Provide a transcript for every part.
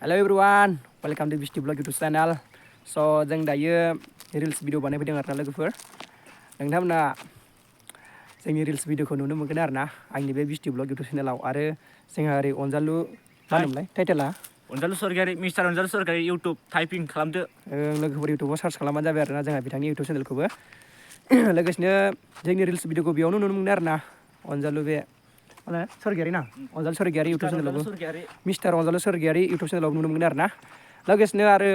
Hello everyone, welcome to BISTI vlog YouTube channel. So जों दायो reels video बानायफैदों आरोना लोगोफोर नोंथांमोना जोंनि reels videoखौ नुनो मोनगोन आरोना आंनि बे BISTI vlog YouTube channel आव आरो जोंहा ओरै अनजालु मा होनोमोनलाय टाइटेला अनजालु सरगियारि मिस्टार अनजालु सरगियारि YouTube टाइपिं खालामदो लोगोफोर YouTube आव सार्च खालामबानो जाबाय आरोना जोंहा बिथांनि YouTube चेनेलखौबो लोगोसेनो जोंनि reels videoखौ बेयावनो नुनो मोनो आरोना अनजालु बे सरगियारि ना अनजालु सरगियारि YouTube चेनेलावबो मिस्टार अनजालु सरगियारि YouTube चेनेलाव नुनो मोनगोन आरोना लोगोसेनो आरो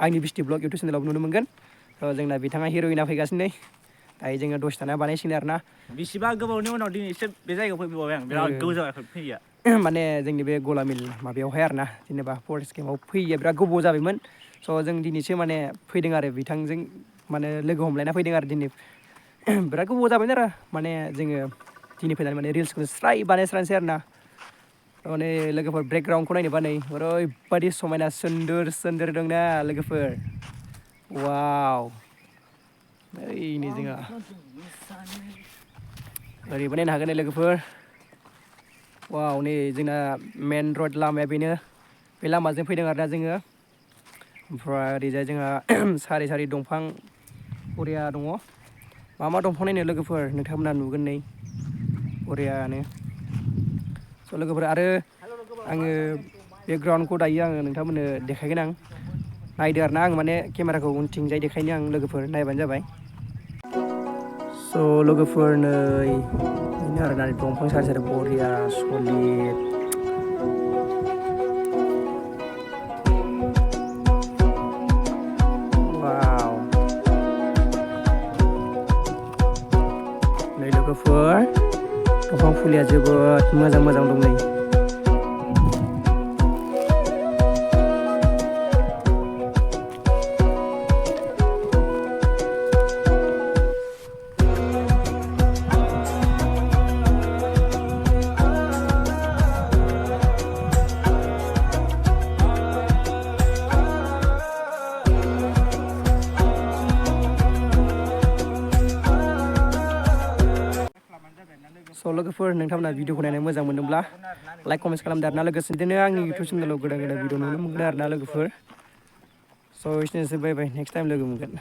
आंनि BISTI vlog YouTube चेनेलाव नुनो मोनगोन जोंना बिथाङा हिर'इना फैगासिनो दायो जोङो दसे थाना बानायसिगोन आरोना बेसेबा गोबावनि उनाव दिनैसो बे जायगायाव फैबावबाय आं बिराद गोबाव जाबाय फैया माने जोंनि बे गलामिल माबायावहाय आरोना जेनेबा फरेस्ट केम्पआव फैया बिराद गोबाव जाबायमोन स' जों दिनैसो माने फैदों आरो बिथांजों माने लोगो हमलायना फैदों आरो दिनै बिराद गोबाव जाबायमोन आरो माने जोङो दिनै फैनानै माने रिल्सखौ स्राय बानायस्रानोसै आरोना माने लोगोफोर बेकग्राउन्डखौ नायनोबा नै ओरैबायदि समायना सोमखोर सोमखोर दंना लोगोफोर वाव नै जोंहा ओरैबो नायनो हागोन लोगोफोर वाव नै जोंना मेन रड लामाया बेनो बे लामाजों फैदों आरोना जोङो ओमफ्राय ओरैजाय जोंहा सारि सारि दंफां बरिया दङ मा दंफां नायनो लोगोफोर नोंथांमोना नुगोन नै बरियानो स' लोगोफोर आरो आङो बेकग्राउन्डखौ दायो आङो नोंथांमोननो देखायगोन आं नायदो आरोना आं माने केमेराखौ उनथिंजाय देखायनो आं लोगोफोर नायबानो जाबाय स' लोगोफोर नै बेनो आरोना दंफां सारि सारि बरिया सलिड वाव नै लोगोफोर दंफां फुलिया जोबोद मोजां मोजां दं नै स' लोगोफोर नोंथांमोना भिडिअखौ नायनो मोजां मोनोब्ला लाइक कमेन्ट खालामदो आरोना लोगोसेनो आंनि इउटुब चेनेलाव गोदान गोदान भिडिअ नुनो मोनगोन आरोना लोगोफोर स' एसेनोसै बाय बाय नेक्स्ट टाइम लोगो मोनगोन